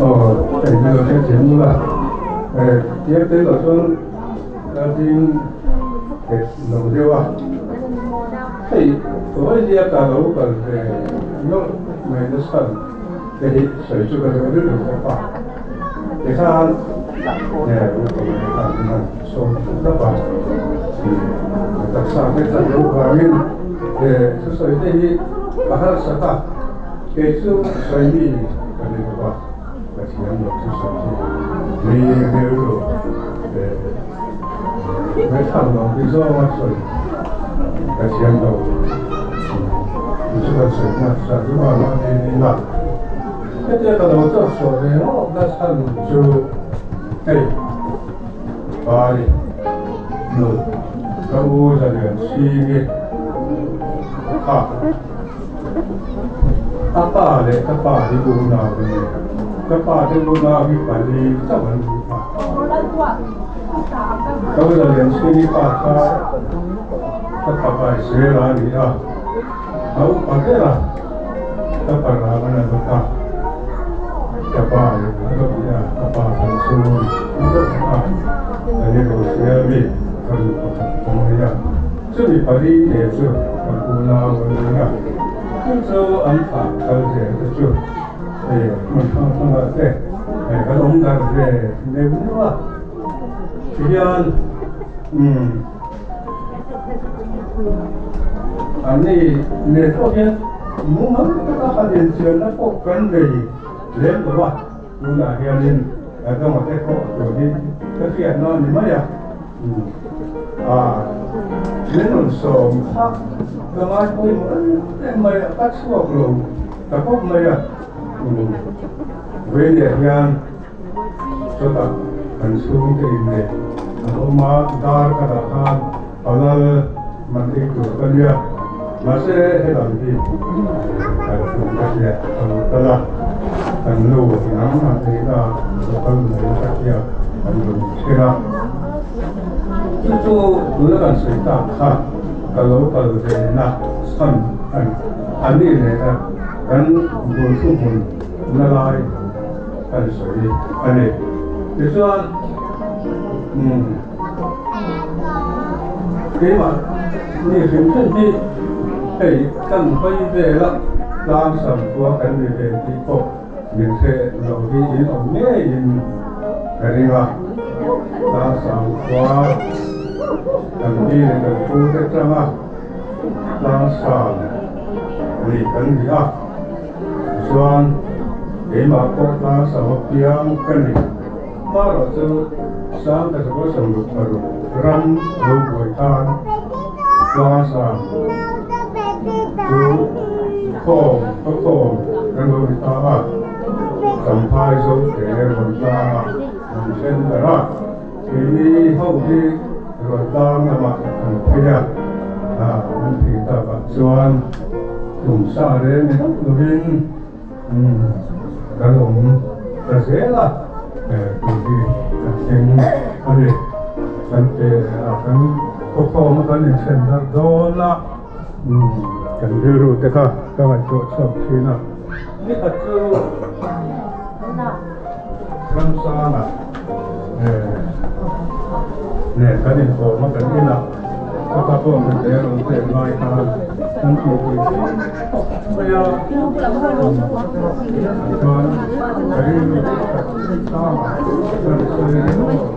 Aw, hei hi lo hrethiam ula, tiang te lo chuan ka ding nghet lo deuh a, hei Australia ka lo kal ve nawlh mai nasa te hi sawi chu ka duh rilru bawk a, tikhan sawm thlap a, taksa te chan loh vangin he thusawi te hi a harsat a, kei chu sawi mi ka ni lo va, ka thiam lo thusawi hi mi rilru ngaihthak lo ti zawnga sawi ka thiam lo, chu kan sawi hmasa duh a mahni ni a. Hetia ka lo chawt chhuah ve ngawt na chhan chu hei Pari nu ka u Zalian Singi kha a pa leh ka pa hi unau a ni. Ka pa te unau hi pali chauh an ni a. Ka u Zalian Singi pa kha ka fapa Zela a ni a. A upa ber a, ka pa ram a la bawk a, ka pa in a lo ti a, ka pa kan chu a lo ti a, ka ni lo sia mi ka nu pakhat ka nei a, chumi pali te chu kan unau an ni a, chu chu an thlah kal zel te chu hei hmun hrang hrangah te hei kan awm darh ve neuh neuh a, tihian umm. An ni nen pawh hian mumal taka han inchianna pawh kan nei lem lo a, tunah hianin Adama te pawh tur hi ka hriatna a ni mai a, ah min rawn sawm kha ka ngai pawimawh em em mai a, ka chhuak lo ta khawp mai a, Veilia hian. Chutah kan chhungte inneih an awm a, dar ka dah khan palal man ei tur ka nia. Mahse helam hi kan chhungte hle a lo kal a, kan nu nang an ei na lo kal mai ka tia kan rawn inchhir a. Chu chu tuna kan sawi tak kha ka lo kal ve na chhan a ni leh a, kan bul thuhmun na lai. Kan sawi a ni. Tichuan, umm, keimah ni hrim hrim hi hei kan hawi vel a, tlang sam khua kan ni ve tih pawh min hre lo hi in awm ngeiin ka ring a. Tlang sam khua kan pi leh kan pu te tanga tlang sam ni kan ni a. Tichuan, keimah pawh tlang sam apiang ka ni. Hmarawh chu Sangta Sakawr Samruk paruk ram lo buai khan tlang sam chu khawm ka khawm kan lo ni ta a, Champhai Zote rawn tlangah an then darh a, keini ho hi rawn tlang lamah an phei a, an phei takah chuan Tum sa reng ni hauh lovin kan awm ta zel a, tih hi a thleng a ni. Kan pe a, kan khawkhawm a kan inthen darh dawn a, kan rilru te kha ka ngaihtuah chhuak thin a. Ni khat chu Ramsanga nen kan inkawm a, kan inah ka pa pawh min te rawn pek lai khan kan tih tui khawp mai a, chuan ka rilru chu ka tang a, kan sawi ringawt.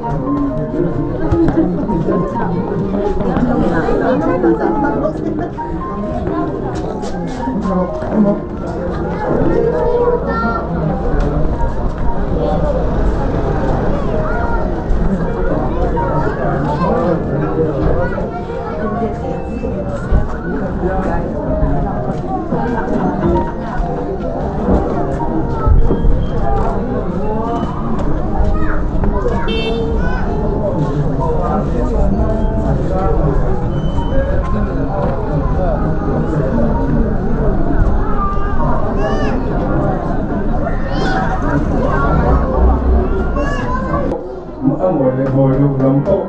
A mawi leh mawi loh lam pawh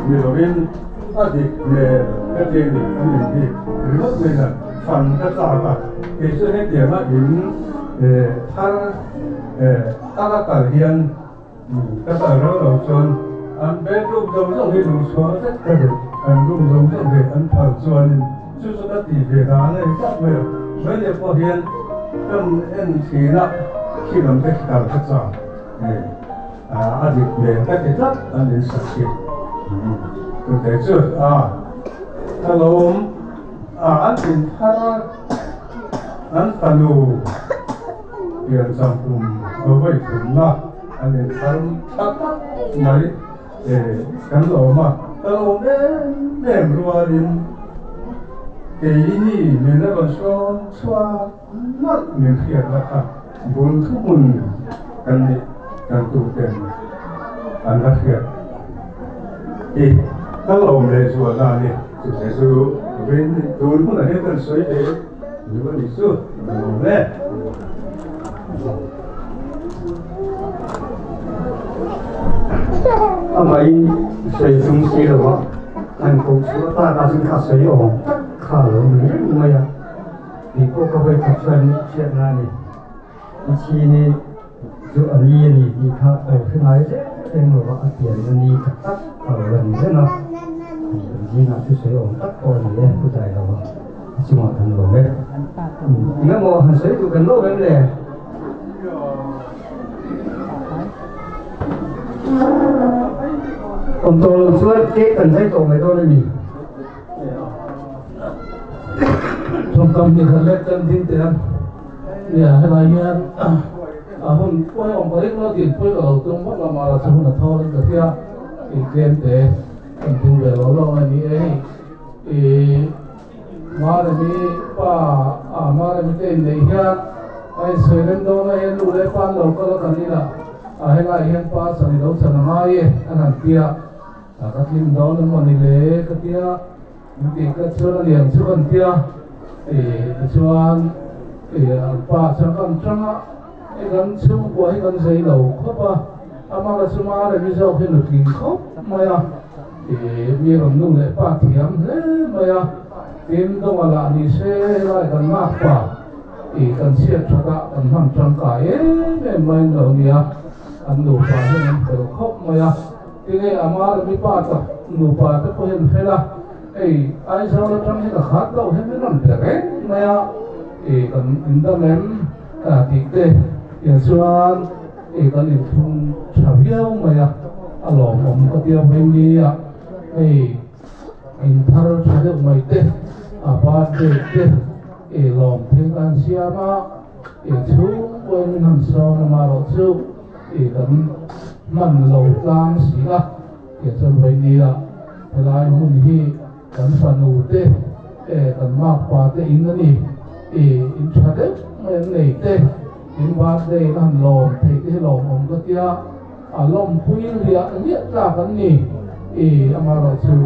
ni lovin. a dik hmel ka ti a ni an in hi ringawt mai hian fan ka chak a, kei chu hetianga in thar taka kal hian ka kal rau lo chuan an bedroom zawng zawng hi luhchhuah vek ka duh, an room zawng zawng hi an phal chuanin chu chu ka tih ve dan a ni tlat mai a, mai leh pawh hian kan en thin a khi lam te khi kal ka chak. A dik hmel ka ti tlat an in sak hi tute chu a ka lawm a an in thar an fanu piancham kum a vawi thumna an in thar tha tak mai kan lawm a ka lawm em em rualin keini min a rawn sawn chhuak Nalh min hriatna kha bul thuhmun kan nih kan tuten an la hriat hi ka lawm leh zual na a ni. Chutah chu vin tun hunah hian kan sawi ve duh a nih chu ka lawm e. Amahin sawi chung si lo a, han koh chhuah tak ah chuan kha sawi awm tak kha a lo ni reng mai a. Kei pawh ka hawi khat chuan hriatna a ni. I chhi hi chu a ni a ni tih kha ka lo hre ngai reng reng lo va, a pianna ni tak tak a lo la ni reng a. Kan zingah chu sawi awm tak pawh a ni e, pu dai lo va, a chungah kan lawm e. Eng emaw han sawi duh kan lawm em le? Awm tawh lo chuan cake kan zai tawh mai dawn a ni. Thawmkam hnih khat lek kan ding teh a, nia helai hian a hun pawh awm ka ring lo tih pawh ka lo tum vak lo mah la chu hun a thawl in ka hria tih tlem te kan ding ve lo lo a ni e hei ih Maremi pa ah Maremi te inneih hian a insawi rem dawn a hian nu leh pa an lo kal a kan inah a helai hian pa chan i lo chan a ngai e an han tia. A ka tling dawn emaw ni le ka tia, min tih ka chuan a lian chu kan tia, ih tichuan ih an pa chuan kan tang a, hei kan chhungkua hi kan zei lo khawp a, amah ka chunga a remi zawk hi nutling khawp mai a, ih mi rawn nu leh pa thiam hle mai a, tin Dawngah lah ni se helai kan ngak pa ih kan chhiat that a kan hman tangkai em em mai an lo nia, an nupa hian an fel khawp mai a. Tinge a mar mipa tak nupa te pawh hian fel a, ei Aizawl atang hian a khat loh hian min rawn be reng mai a, i kan indam em tih te tiang chuan i kan inthlung tha viau mai a, a lawmawm ka tia vawi nia hei inthar tha deuh mai te a birthday te i lawm thil an siam a, i chhungkaw in min han sawm amarawh chu. I kan hman lo tlang si a, tih chuan vawinia helai hmun hi kan fanu te eh kan makpa te in a ni, i in tha deuh mai an nei te, in birthday na han lawm theih te hi lawmawm ka tia, a lawmpui liah liah tlak an ni, i amaherawhchu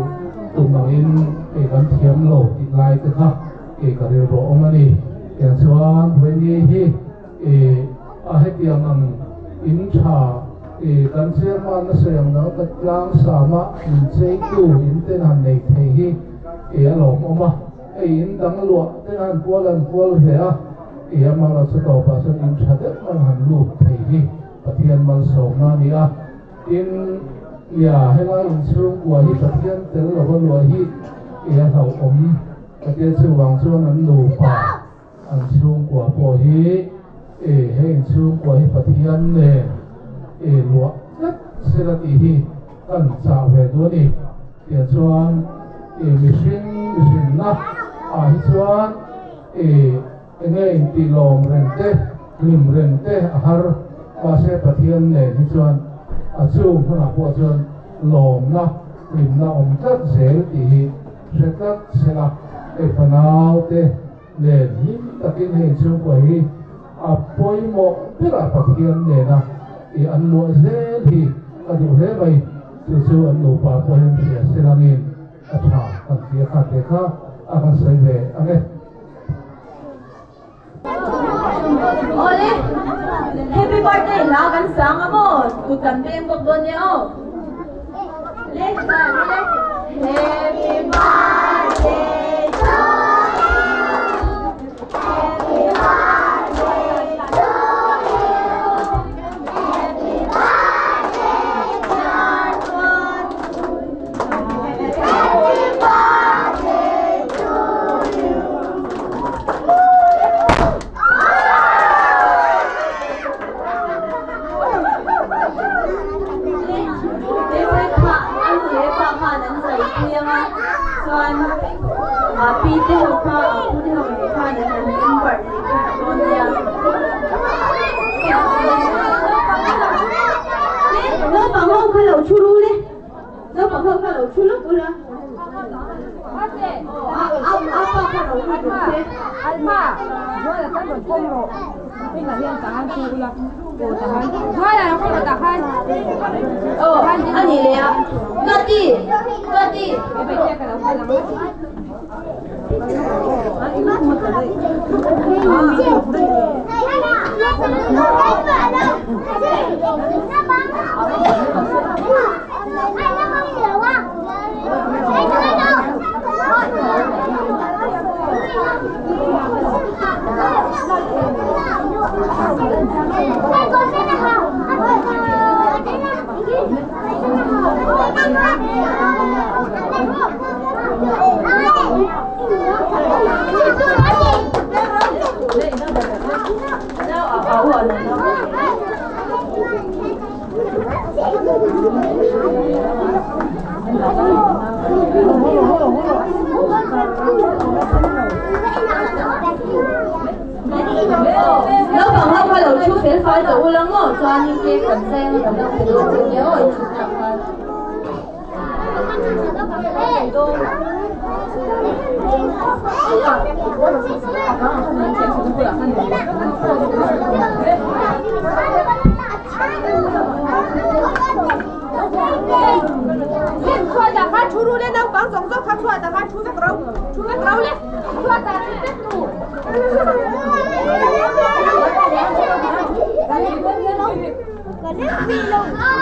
tum angin kei kan thiam lo tih lai te kha i ka rilru awm a ni, tiang chuan vawinia hi. I a hetiang ang in tha i kan chairman a sawi ang dang ka tlang sama in cheitu in ten han nei thei hi i a lawmawm a, hei in dang luah ten han kual an kual ve a, i amaherawhchu chu tawpah chuan in tha deuh man han lut thei hi Pathian malsawmna a ni a, tin nia helai inchhungkua hi Pathian tel lova luah hi i a hlauhawm Pathian chuvang chuan an nupa. An chhungkua pawh hi e heng chhungkua hi Pathian nen e luah tlat sela tih hi kan chah ve duh a ni. Tiah chuan e mihring mihrinna ah hi chuan e enge intih lawm reng te hlim reng te a har mahse Pathian nen hi chuan a chung hmunah pawh chuan lawmna hlimna awm tlat zel tih hi hre tlat sela hei fanau te nen hlim takin hei chhungkua hi a pawimawh berah Pathian nena i an luah zel hi ka duh hle mai, chu chu an nupa pawh hian hria silangin a tha kan ti a kha te kha a kan sawi ve ang e. Awle, happy birthday hla kan sang a maw? Kut kan peng bawk dawn nia aw. Le, le. Happy birthday to you. Happy birthday to you.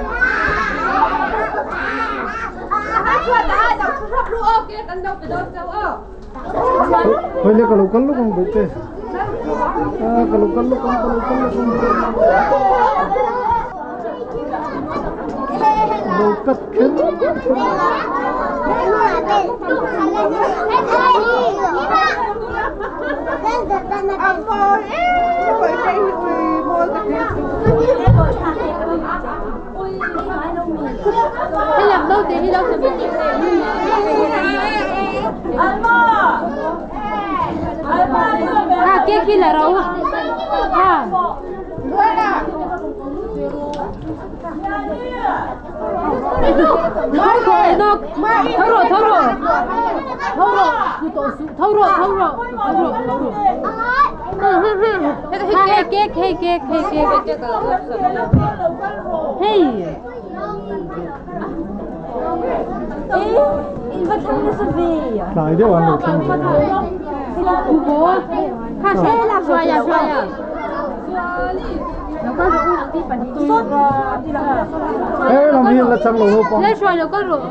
Happy birthday, dear one. Happy birthday to you.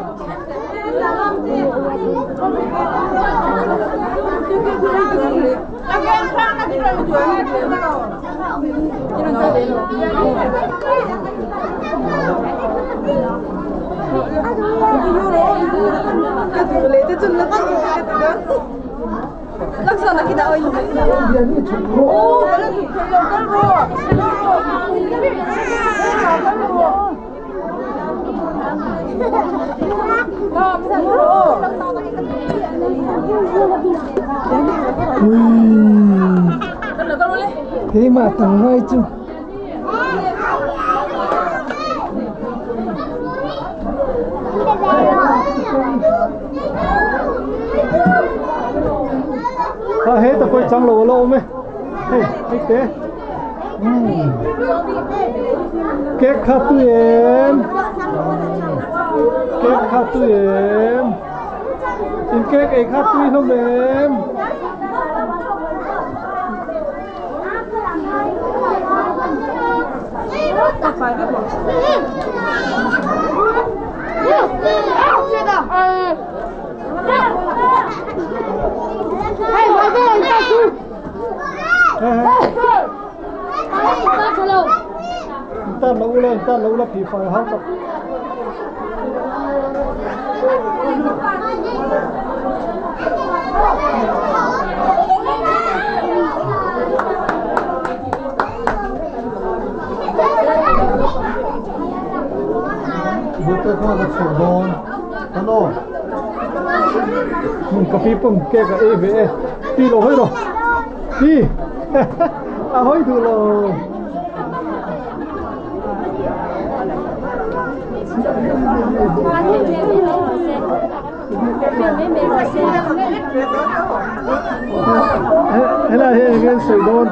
Thế mà thằng ngay chứ. À, hết rồi quay trắng lồ lô mày. Hey, hey té. Két khá tui em. Két khá tui em. In két ấy khá tui không em. Ta lâu là phí phải hao tập. Bữa qua gặp sổ đòn, nó mình có phí bông kia cả e về đi lộ hơi rồi, đi, à hơi thua rồi. Thế là cái sợi đôn.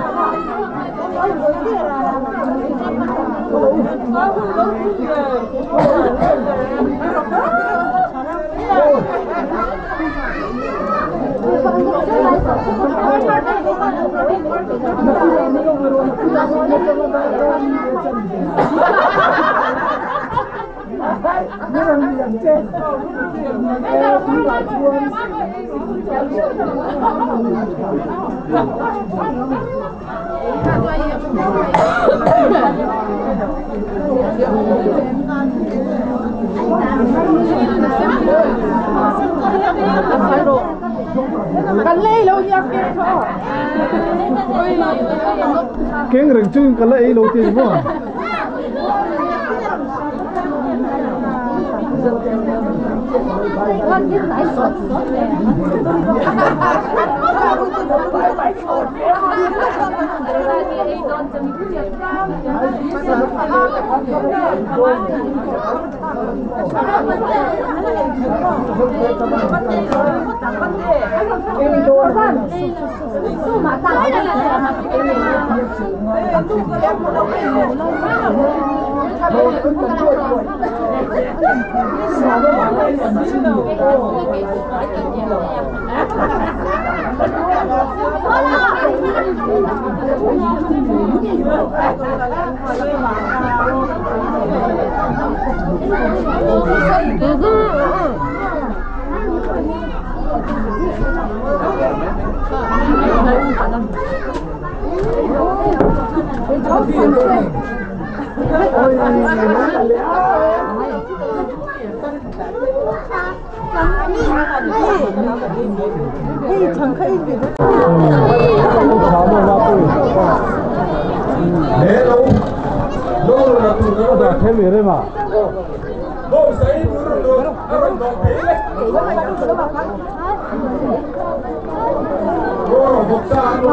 Kiêng rừng chung cái lấy đầu tiên quá.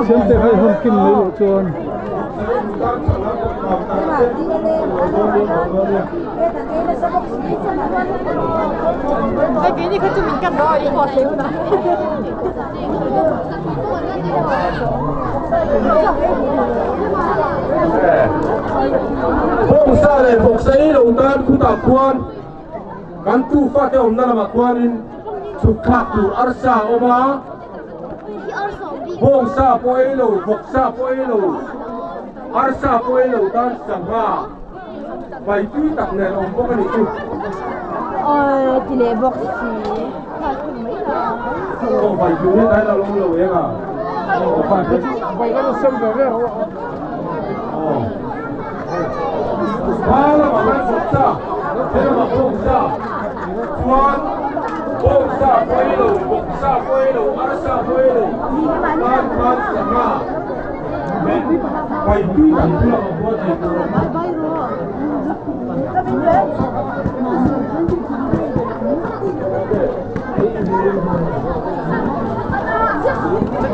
Xem te hay hôm kim lấy lộ chuôn. Bông sa lệ bọc sấy đầu tan khu tạc quan cán tu pha theo ông na mà quan in chụp khạc tu arsa oma bông sa poi lo bọc sa poi lo arsa poi lo tan sang ha bài tuy tạc này ông có cái gì chứ? Chỉ để bọc xí. Ô bài chú hết cái là lông lầu em à? Bài cái nó xem rồi đấy. Ba là mà cái bọc sa, thế là mà bông sa, chuan, bông sa poi lo, bọc sa poi lo, arsa poi lo, tan tan sang ha. Bài tuy tạc tu là một cái gì?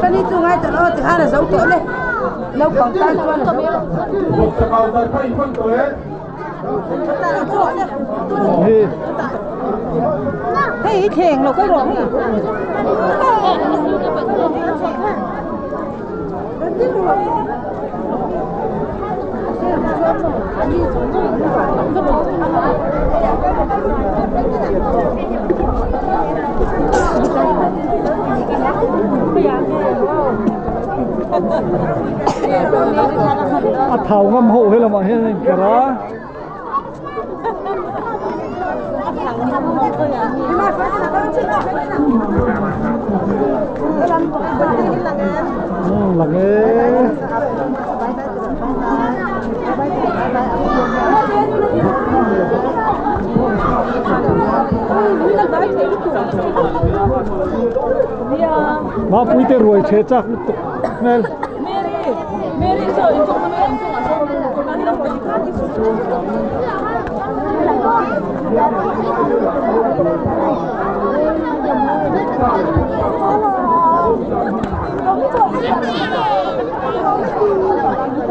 Cái này ngay từ đó thì hai là dấu chỗ này, lâu còn tan cho là dấu. Thế thiền là cái rồi. À thảo ngâm hổ hay là mọi hay là cái đó. Lang e. Ma pui te ruai che chak tuk mel.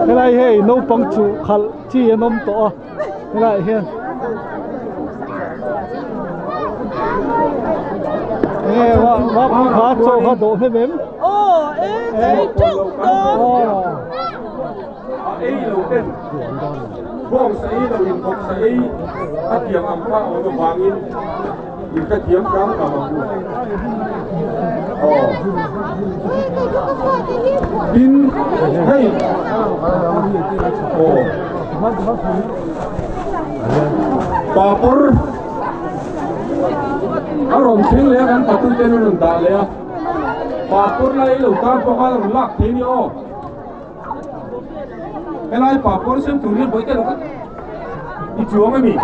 Cái này hey nấu băng chủ khal chi anh om to cái này hiền ê wa wa pui kha cho kha do hem em ô ê cái trung đó ei lo ten bong sa ei lo in bok sa ei a tiang ang pa o do bangin in ka tiang kam kam ang oh in hey oh papor aron thing le kan patu ten run da le papor lai lo ta pa ka lak the ni o cái lai papor sem tu ni boi te lo ka i chuang ami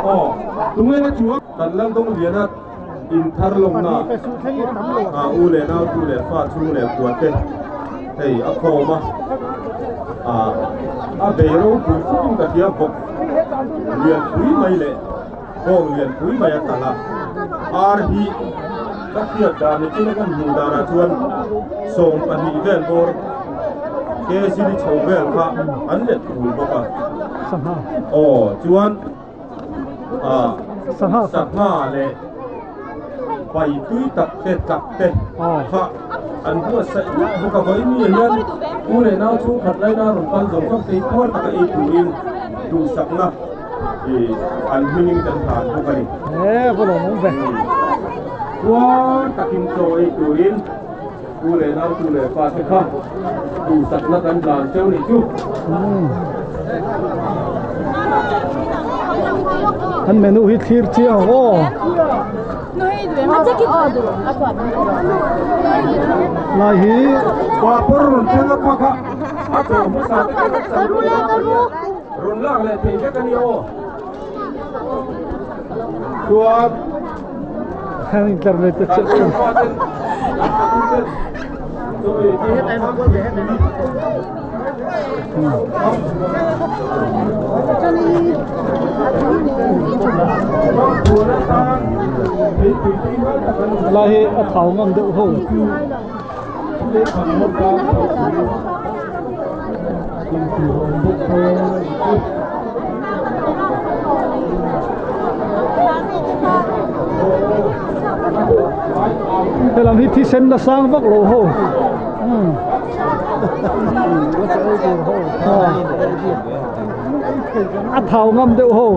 oh tung le chuang kan lang dong lian in thar long na a u le na tu le fa chu le kuat te hei a khoma a a be ro pui pui ka thia bok lian pui mai le bong lian pui mai a tala ar hi ka thiat da ni chin kan hu da ra chuan som pahnih vel bor ke sini chho vel kha an let pui boka oh chuan a sangha le pai tui tak te kha an bua sai buka vai ni hian u le nau chu khat lai na run pal zong te por taka ei turin du sakna e an hming kan han buka ni e bolo mong ve wa takin cho ei turin u le nau tu le pa te kha du sakna kan lan cheu ni chu an menu hi thlir chi ang o lai hi papor run thela kha kha a cho mu sa te run lak le thei te kan ni o chuan han internet te che lai hi a thau ngam deuh ho thế làm hi thi sen na sang vak lo ho a thau ngam deuh ho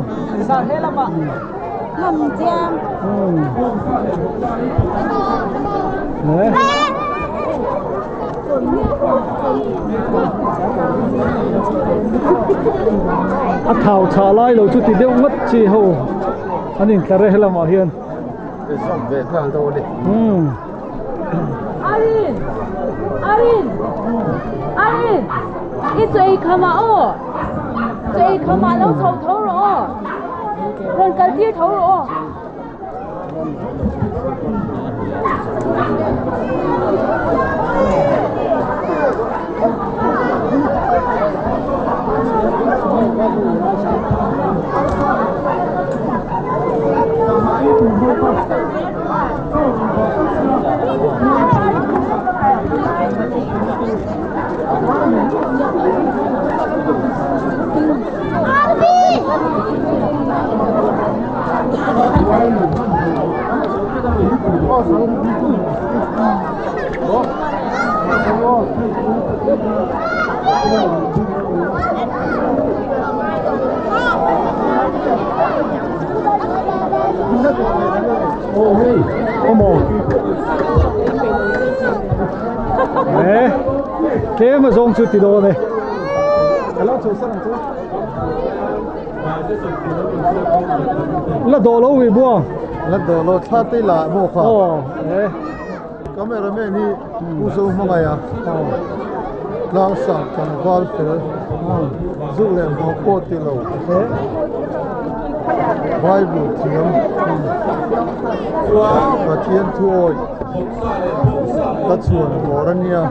ngam chiang đấy a thau cha lai lo chu ti deuh ngat chi ho anin tlare helama hian Arin Arin Arin i chui khama o chui khama lo chho tho ro ron kal tir tho ro Nè, cái mà dùng chút thì đồ này. Là đồ lâu vì bùa. La do lo thla te la mo kha eh cameraman hi u zo hmangai a tlang sang tlangval fel zu leh hmuh pawh ti lo bible thiam Pathian thu awi ka chhuan tur a nia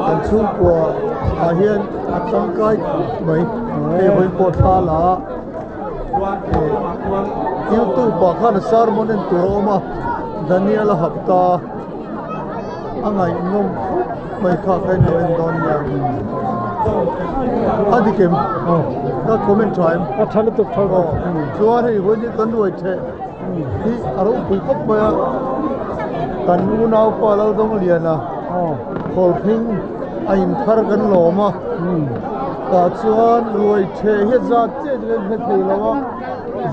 kan chhungkua ah hian a tangkai khawp mai hei vawiin pawh thla la a youtube ah khan sermon en tur a awm a Daniel a hapta a ngaihnawm khawp mai kha kha in lo en dawn nia a dik em ka comment tha em a tha lutuk tha lutuk chuan hei vawiin hi kan ruai theh hi a ropui khawp mai a kan unaupa Laldawng-Liana Khawlphing a inthar kan lawm a tah chuan ruai theh hi a zat chiah chu kan hre thei lo a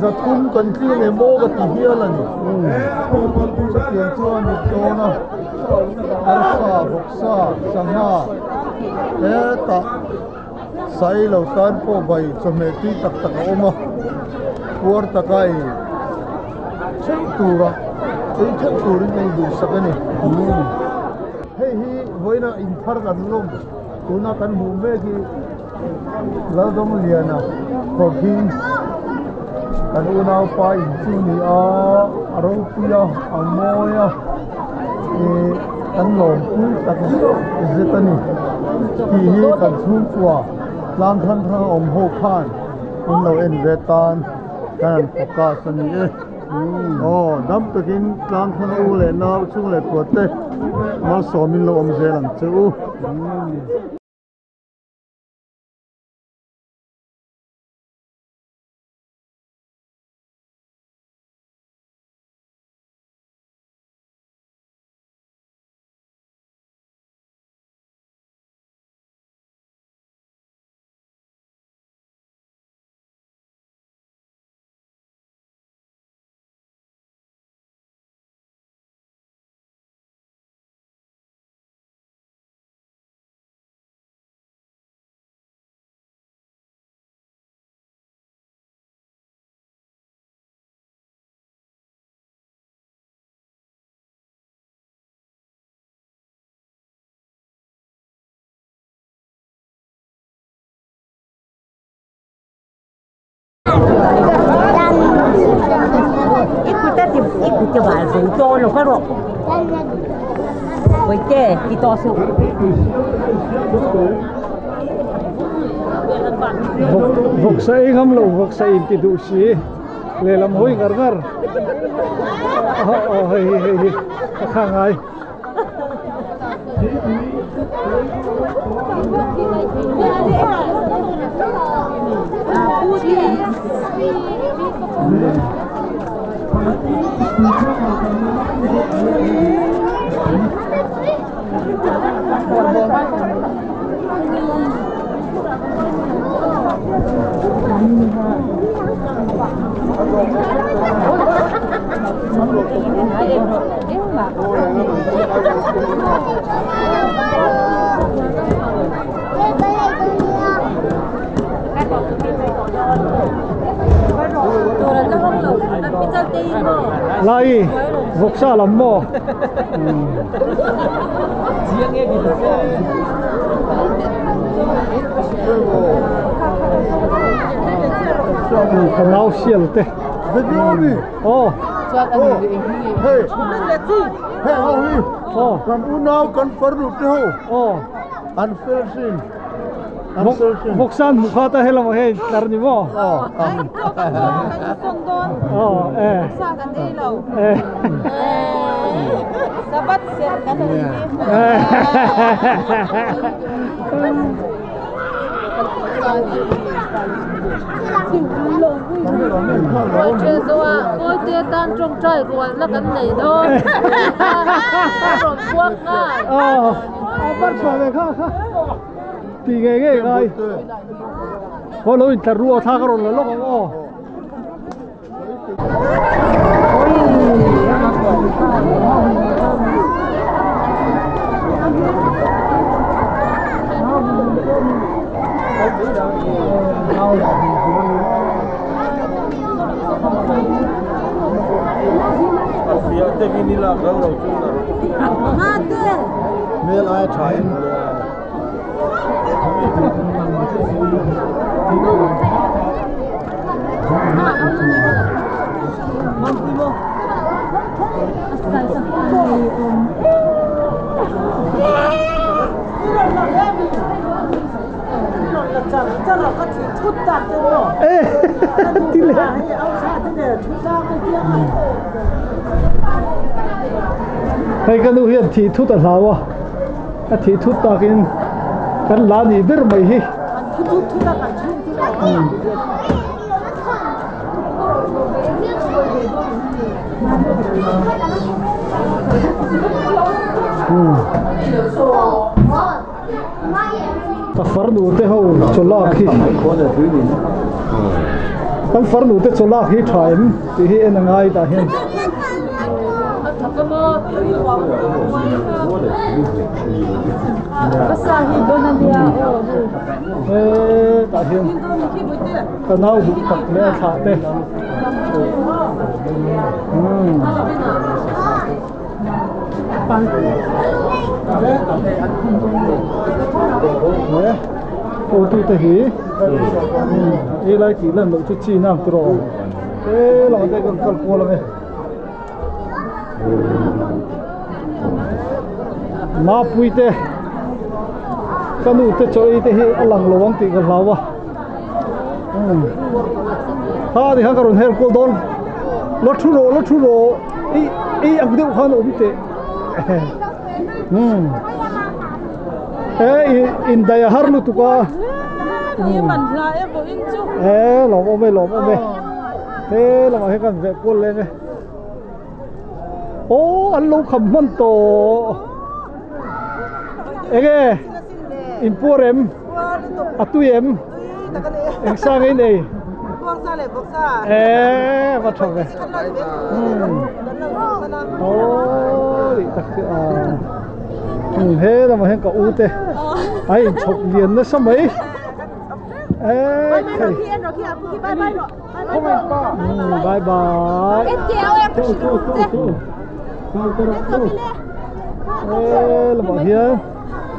za thum kan tling em aw ka ti hial a ni chutiang chuan a ni dawn a arsa vawksa sangha hetah sai lo tan pawh vai chawhmeh tui tak tak a awm a puar taka ei theuh tura ei theuh turin ka induhsak a ni. Hei hi vawiina inthar kan lawm tuna kan hmuh mek hi Laldawng-Liana Khawrhing kan unaupa in chu ni a, a ropui a, a mawi a, ih kan lawmpui tak zet zet a ni tih hi kan chhungkua tlang hrang hrang a awm ho khan in lo en ve tan kan han focus a ni e. Aw dam takin tlang hrang u leh nau chhung leh kua te malsawmin lo awm zel ang che u. Vawksa ei ngam lo vawksa in ti duh si lehlam hawi ngar ngar aw hei hi hei hi ka kha ngai. Lai vawksa lam maw? Ka nau sial te. Aw. Hey. Hey ho hi. Aw. Kan unau kan farnu te ho. Aw. An fel sin. An fel sin. Vawksan hmu kha ta helam ah hian tlar ni maw? Aw. Aw eh. Eh. Sabat ser kan ni. Kawitea tan tawngtai rualna kan nei dawn a rawn puak nghal. Aw a par chhuah ve kha kha ti ngei ngei ngai haw lo intlar ru aw thla ka rawn la lawk ang aw. Hei ka nu hian thih thut a hlau a a thih thut takin kan la nih ber mai hi. Ka farnu te ho chawlak hi kan farnu te chawlak hi tha em tih hi en a ngai tah hian. Tah hian ka nau duh tak leh a thlah te. Ô tu te hi ei lai tih lan loh chu chi nang tur a awm he lamah te kan kal kual ang e mapui te ka nu te chaw ei te hi a lang lo ang tih ka hlau a ha ni khan ka rawn her kual dawn la thu rawh la thu rawh ei ei ang deuh khan awm teh e in dai a har lutuk a e lawm awm e lawm awm e he lamah hian kan veh kual leng e aw an lo kham hman tawh enge in puar em a tui em eng sang in ei e va tha ve aw ih tak chu a he lamah hian ka u te a inchhawp lian nasa mai e thei bye bye e lamah hian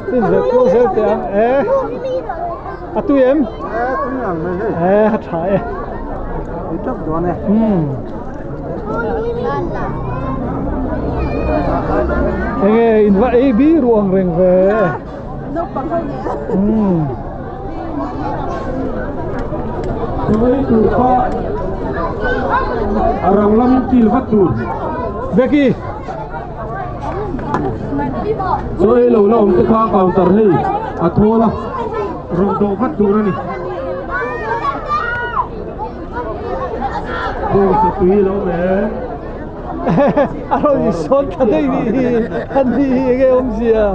tin ve kual zel teh ang e a tui em e a tha e enge in va ei bi ruang reng ve A rang lam kil vat tur. Becky. Chaw ei lo la awm te kha counter hei a thawl a rawn dawh vat tur a ni. Bawngsa tui lo awm e. A rawn insawn thla daih nih hi a ni hi enge awmzia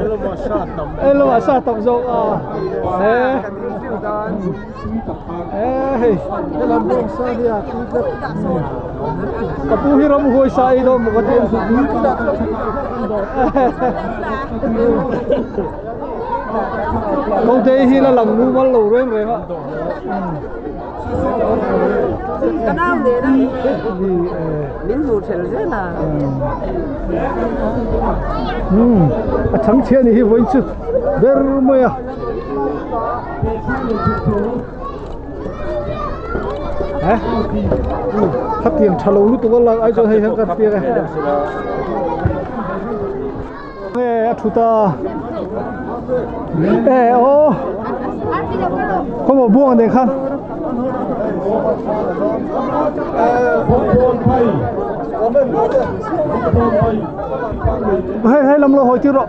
hello sa tam zawk a he e hei ka pu hi ram huai sa ei dawn maw ka ti ko te hi la lang mumal lo reng reng a. Ka nau nen a min hmu ṭhel zel a. A chhang chhiah ni hi vawiin chu ber mai a. Khatiang tha lo lutuk a lak ai chuan hei hian ka piak e. Nge a thut a e aw khaw buang nen khan hei hei lam lo hawi tir rawh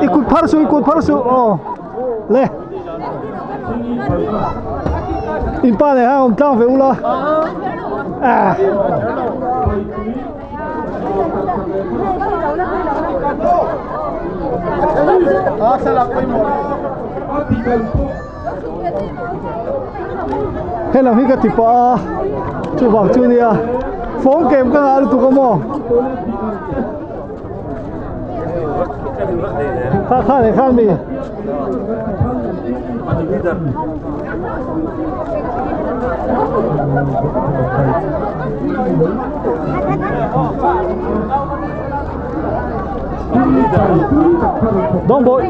i kut phar suh i kut phar suh aw le in pa nen khan awm tlang ve ula ah. Hei lam hi ka ti pah a chuvang chu nia phone kem ka ngah lutuk a maw. Kha kha ne kha mi. Dong bội.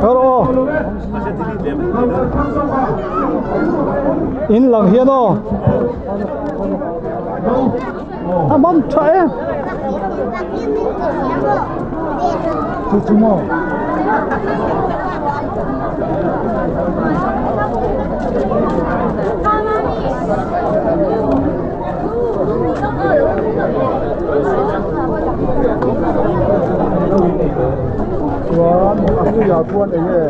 Tharo. In lang hian o. A mâm chạy. Chú chú mò. Chuan a tu ya tuan enge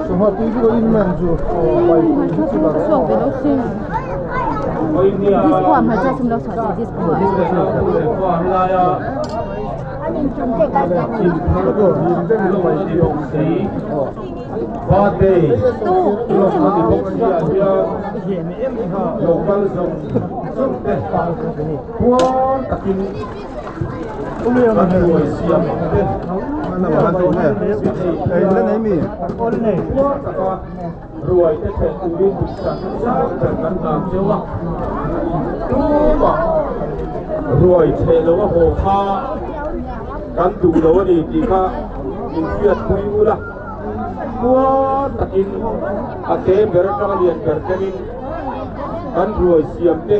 sangha tui chu in man chu pai chu la Rồi thế là hồ kha cắn tù đâu đi thì kha in fiat pui ula qua takin ate ber tang lian ber kenin kan ruai siam te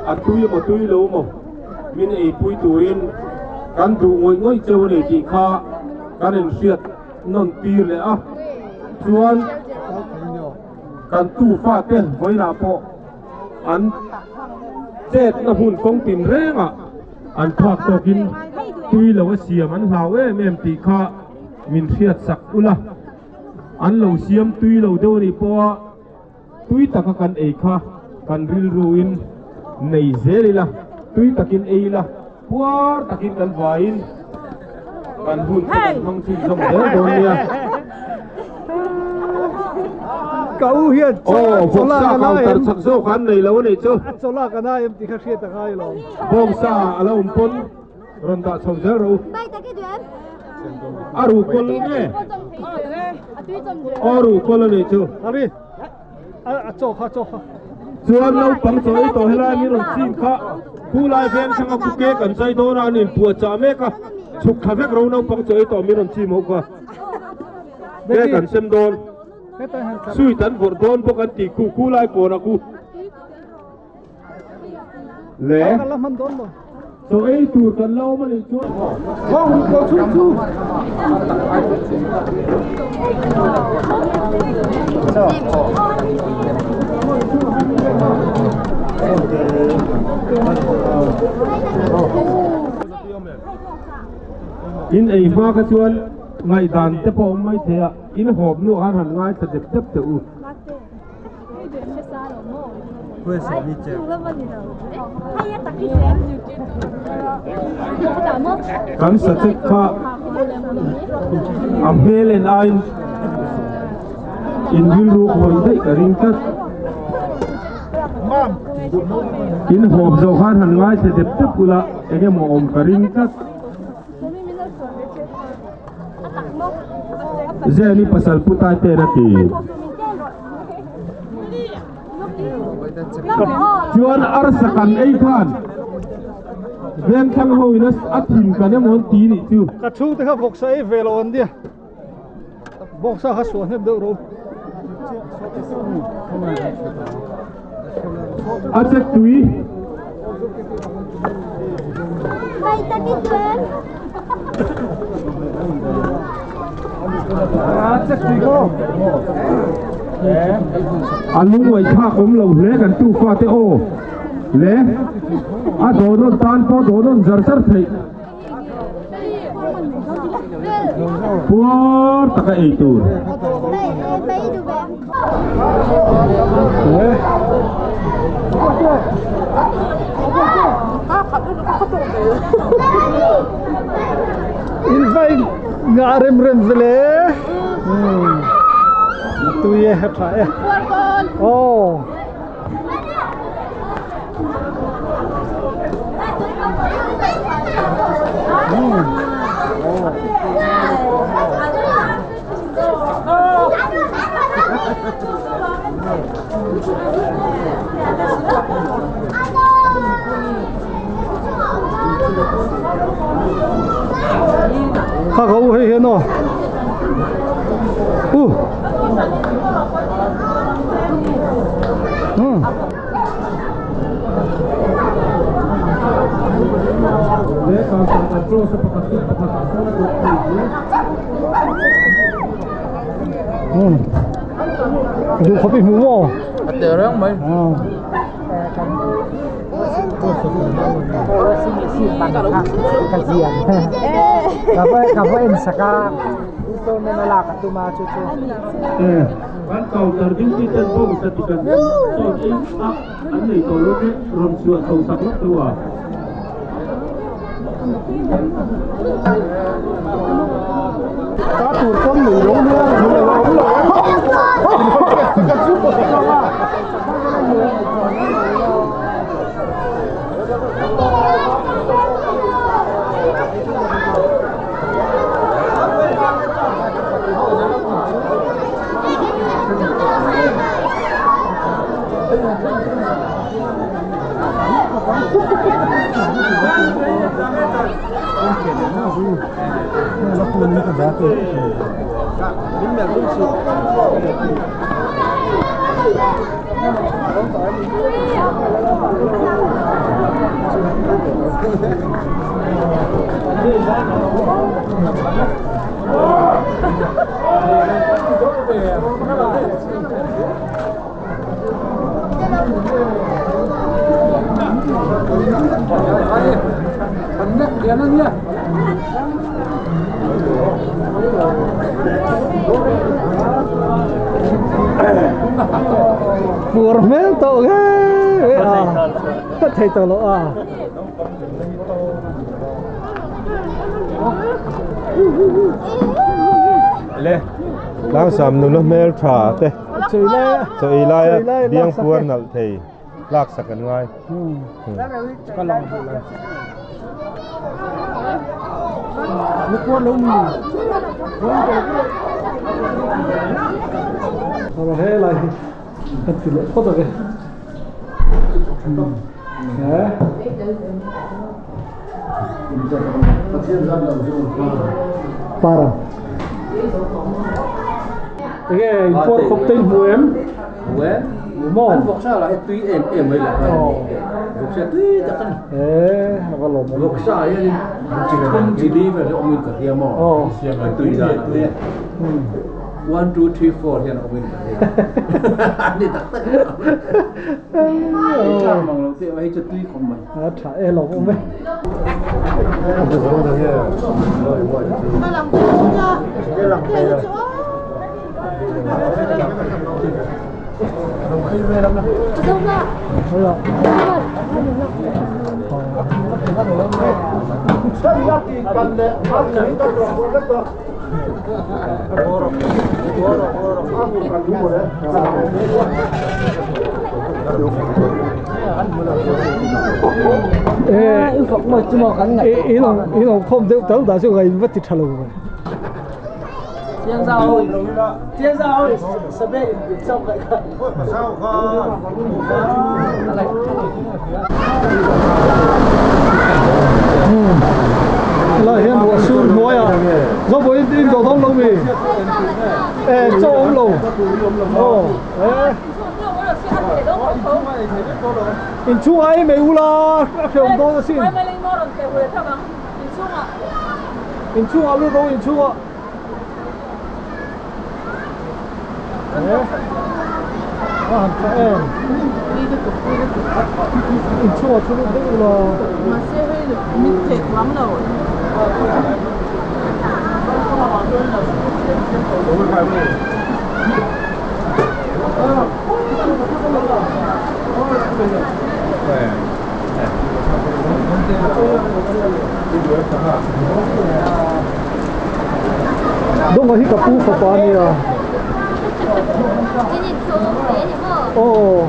atui mo tui lo mo min ei pui turin kan du ngoi ngoi cheu ni ti kha kan in fiat non tir le a chuan kan tu fa te voina po an chet na hun kong tin renga an phak tokin tui lo siam an hlau em em ti kha min thiat sak ula an lo siam tui lo deuh ni po tui taka kan ei kha kan ril ruin nei zelila tui takin ei la puar takin kan vain kan hun kan hmang chin zong zel dawn nia cậu hiện bông sa cậu tar chak zo khan nei lo nei chu chola ka na em ti kha hriat angai lo bông sa ala um pon ron da chho zel ro aru kol nge aru kol nei chu ari a cho kha cho kha chuan lo pang choi to helai mi ron sim kha khu lai veng changa ku ke kan chai do na nin pua cha me ka chuk kha vek ro no pang choi to mi ron chim ho ka ke kan sem don sui tan vor don bo kan ti ku ku lai ko na ku le so ei tur kan lo ma ni chu bong ko chu chu in ei ma ka chuan ngai dan te pawh mai thei a in hawp nu han han ngai tha dep dep te u kan sa chek kha a hmel en ain in ril ru hawi daih ka ring tlat in hawp zo khan han ngai tha dep dep ula enge maw awm ka ring tlat zeni pasal putai te na ti chuan arsa kan ei khan veng thang ho in a thim kan emon ti ni chu ka thu te kha vok sa ei velo an dia bok sa kha suan hep deuh ro a chek tui a lung wai tha kom lo hle kan tu fa te o le a do non tan po do non zar zar thei puar taka ei tur in vai nga rem rem vele Tui e tha e. Oh. Kha có u hay nó. U. Đủ có bị mù không? Mấy. Kapo en saka installment na ka tuma chu chu. Kan counter ding ti ten bong sa tikan. So in a an nei to lo te rom chua thau sak lok tu a. Cá tur con nỉ lỗ nữa, lỗ lỗ. Pur mel to ghê à, thầy tàu lộ à. Lê, lang sam nu nó mel thả thế. Chơi lai, biang puan nal thầy, lạc sạcกันngay. Nước cuốn lâu mì. Rồi thế lại thật sự lệ có rồi. Đấy. Para. Cái import không tên của em. Của em. Mong. Anh vọc sao là tuy em mới là. Vọc sao tuy chắc chắn. Ê, nó có lộn. Vọc sao ấy chỉ không chỉ đi về ông mình cả kia mà. Tuy ra. 1 2 3 4 thì ông mình cả kia. Đi tắc tắc. Chắc mong là tiệm ấy cho tuy không mày. À, chả e lộn không mấy. Ý lòng không được tớ đã cho người mất thịt thà lù. 天上什么照个？ Là hiện mùa xuân mùa à, do bữa in cầu thông lâu mì, cho ông lâu, ồ, in chú ấy mấy u la, cái ông đó xin, in chú à, lúc đó in chú à. À, in chú à, chú lúc đó là. Đông có hít cà pu phá phá nè. Oh,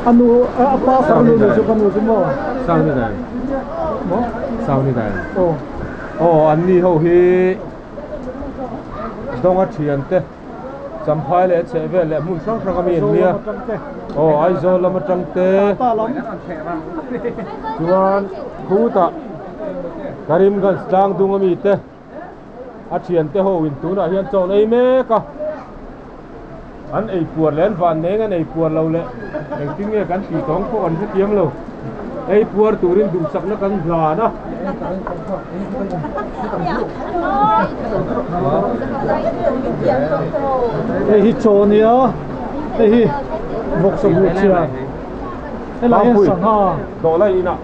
anu apa farnu ni chu kanu chu mo. Sao ni dai? Mo? Sao ni dai? Oh. Oh, an ni ho hi donga thian te champhai le che ve le mun sang sang ami nia. Oh, ai zo lama tang te. Chuan khuta Karimganj tlang dung ami te a thian te ho in tuna hian chaw ei mek a an ei puar len van neng an ei puar lo le engtin nge kan ti tawng pawh an hrethiam lo ei puar turin duhsak na kan hlan a hei hi chaw ania hei hi vawksa bu chhia helai hian sangha dawh lai inah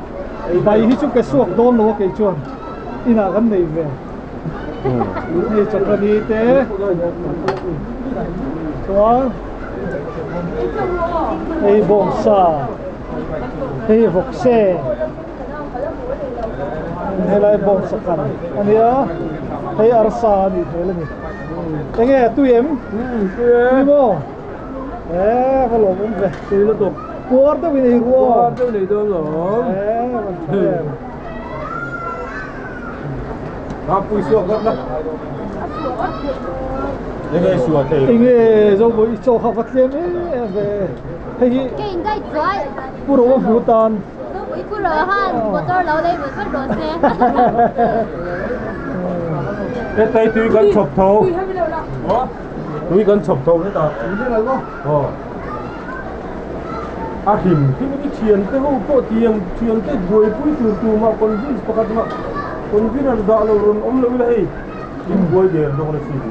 bai hi chu ke suak dawn lo a kei chuan inah kan nei ve hei chawhni te chuan hei bawngsa hei vawkse helai bawngsa kan ania hei arsa ani hmel ani enge tui em tui maw e va lawm awm ve tui lutuk puar deuh in ei ruo puar deuh nei dawn lawm e van tha em a pui suak vat la enge sua thei enge zo bo i chaw kha va tlem em ve hei hi ke in dai chuai puro wa hmu tan zo bo i puro han motor lo lei vat vat rawh se he tai tui kan chhawp tho tui kan chhawp tho hetah aw a hlim hlim i thian te ho pawh tiang thian te buaipui tur tur mah convince pakhat mah convener dah lo rawn awm lo ila hei in buai der dawn a sin.